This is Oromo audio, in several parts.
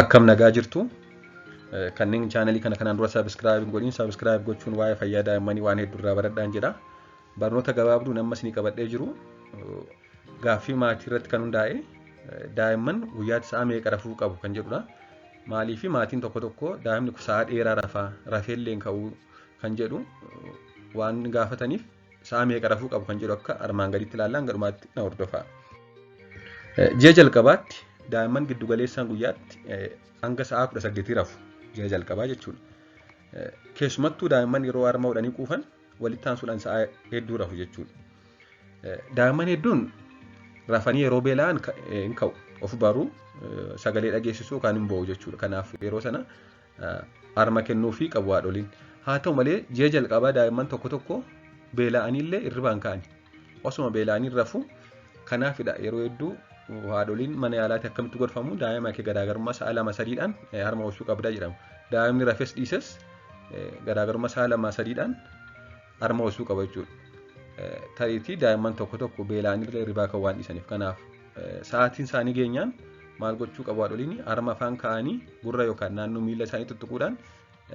Akkam nagaa jirtu? Kanneen chaanalii kana kanaan dura subscribe hin godhin subscribe gochuun waa'ee fayyaa daa'immanii waan hedduu irraa baradhaan jedha. Barnoota gabaabduu amma isinii qabadhee jiru gaaffii maatii irratti kan hundaa'e daa'imman guyyaatti sa'a meeqa rafuu qabu kan jedhudha. Maaliif maatiin tokko tokko daa'imni sa'a dheeraa rafaa rafeellee hin ka'uu kan jedhu waan gaafataniif sa'a meeqa rafuu qabu kan jedhu akka armaan gaditti ilaallaan gadhumaatti na hordofaa. Ji'a jalqabaatti daa'imman giddu galeessaan guyyaatti hanga sa'a 18 rafu ji'a jalqabaa jechuudha. Keessumattuu daa'imman yeroo harma hodhanii quufan walitti aansuudhaan sa'a hedduu rafu jechuudha. Daa'imman hedduun rafanii yeroo beela'an hin ka'u. Of baruu sagalee dhageessisuu yookaan hin boo'u jechuudha. Kanaaf yeroo sana harma kennuufii qabu haadholiin. Haa ta'u malee ji'a jalqabaa daa'imman tokko tokko beela'aniillee hirribaan ka'ani. Osuma beela'anii rafu. Kanaafidha yeroo hedduu haadholiin mana yaalaatti akkamitti gorfamu daa'ima kee garaagarummaa sa'a lama sadiidhaan harma hoosuu qabda jedhamu. Daa'imni rafes dhiises garaagarummaa sa'a lama sadiidhaan harma hoosuu qaba jechuudha. Tariitii daa'imman tokko tokko beela'anii hirribaa kan waan dhiisaniif. Kanaaf sa'aatiin isaanii geenyaan maal gochuu qabu haadholiin harma afaan kaa'anii gurra yookaan naannoo miila isaanii tuttuquudhaan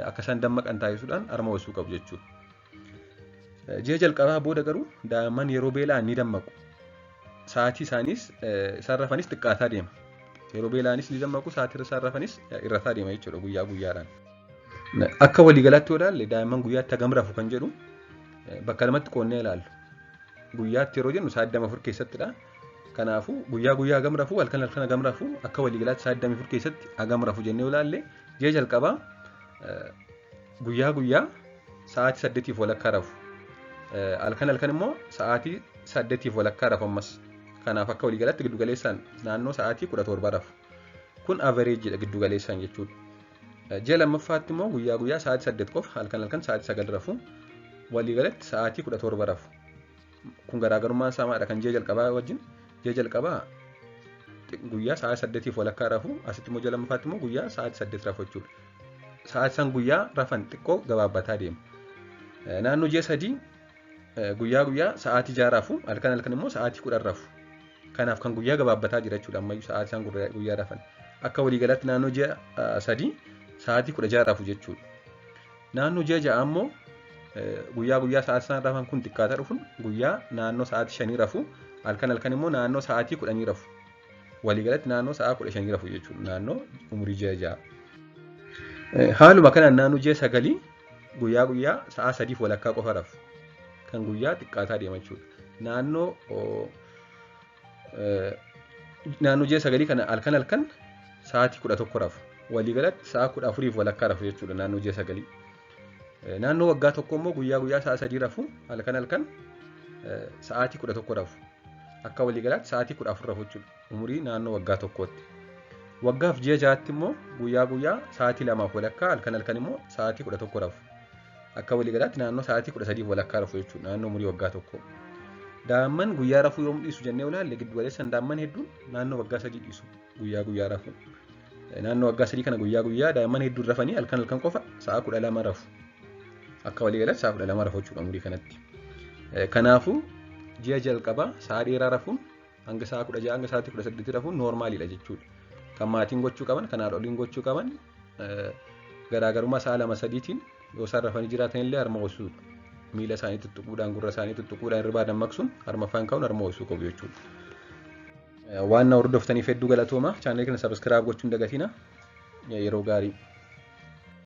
akka isaan dammaqan taasisuudhaan harma hoosuu qabu jechuudha. Ji'a jalqabaa booda garuu daa'imman yeroo beela'an ni dammaqu. Sa'aatii isaaniis isaan rafanis xiqqaataa deema. Yeroo beela'anis ni dammaqu, sa'aatii isaan rafanis irrataa deema jechuudha guyyaa guyyaadhaan. Akka waliigalaatti yoo ilaalle daa'imman guyyaatti hagam rafu kan jedhu bakka lamatti qoonnee ilaallu. Guyyaatti yeroo jennu sa'a 24 keessattidha. Kanaafuu guyyaa guyyaa hagam rafu, halkan halkan hagam rafu, akka waliigalaatti sa'a 24 keessatti hagam rafu jennee yoo ilaalle ji'a jalqabaa guyyaa guyyaa sa'aatii saddeetiif walakkaa rafu. Halkan halkan immoo sa'aatii saddeetiif walakkaa rafu ammas. Kanaaf akka waliigalaatti giddu galeessaan naannoo sa'aatii 17 rafu. Kun averagedha giddu galeessaan jechuudha. Ji'a lammaffaatti immoo guyyaa guyyaa sa'aatii 8 qofa, halkan halkan sa'aatii 9 rafu. Waliigalatti sa'aatii 17 rafu. Kun garaagarummaan isaa maadha kan ji'a jalqabaa wajjin? Ji'a jalqabaa guyyaa sa'aatii saddeetiif walakkaa rafu, asitti immoo ji'a lammaffaatti immoo guyyaa sa'aatii 8 rafu jechuudha. Sa'aatii isaan guyyaa rafan xiqqoo gabaabbataa deema. Naannoo ji'a 3 guyyaa guyyaa sa'aatii 6 rafu, halkan halkan immoo sa'aatii 10 rafu. Kanaaf kan guyyaa gabaabbataa jira jechuudha ammayyuu sa'aatii isaan guyyaa rafan. Akka waliigalaatti naannoo ji'a 3 sa'aatii 16 rafu jechuudha. Naannoo ji'a 6 immoo guyyaa guyyaa sa'aatii isaan rafan kun xiqqaataa dhufuun guyyaa naannoo sa'aatii 5 rafu, halkan halkan immoo naannoo sa'aatii 10 rafu. Waliigalatti naannoo sa'a 15 rafu jechuudha naannoo umurii ji'a 6. Haaluma kanaan naannoo ji'a 9 guyyaa guyyaa sa'a sadiif walakkaa qofa rafu. Kan guyyaa xiqqaataa deema jechuudha. Naannoo ji'a 9 kana halkan halkan sa'aatii 11 rafu. Waliigalatti sa'a 14f walakkaa rafu jechuudha naannoo ji'a 9. Naannoo waggaa tokko immoo guyyaa guyyaa sa'a 3 rafu, halkan halkan sa'aatii 11 rafu. Akka waliigalaatti sa'aatii 14 rafu jechuudha umurii naannoo waggaa tokkootti. Waggaaf ji'a 6tti immoo guyyaa guyyaa sa'aatii lamaaf walakkaa, halkan halkan immoo sa'aatii 11 rafu. Akka waliigalaatti naannoo sa'aatii 13f walakkaa rafu jechuudha naannoo umurii waggaa tokkoo. Daa'imman guyyaa rafuu yoom dhiisu jennee ilaalle giddu galeessaan daa'imman hedduun naannoo waggaa 3 dhiisu guyyaa guyyaa rafuu. Naannoo waggaa 3 kana guyyaa guyyaa daa'imman hedduun rafanii halkan halkan qofa sa'a 12 rafu. Akka waliigalaatti sa'a 12 rafu jechuudha umurii kanatti. Kanaafuu ji'a jalqabaa sa'a dheeraa rafuun hanga sa'a 16 hanga sa'aatii 18 rafuun normalidha jechuudha. Kan maatiin gochuu qaban, kan haadholiin gochuu qaban garaagarummaa sa'a lama sadiitiin yoo isaan rafanii jiraatan illee harma hoosisuudha. Miila isaanii tuttuquudhaan, gurra isaanii tuttuquudhaan hirribaa dammaqsuun harma afaan kaa'uun harma hoosisuu qabu jechuudha. Waan na hordoftaniif hedduu galatooma. Chaanalii kana subscribe gochuun dagatina. Yeroo gaarii.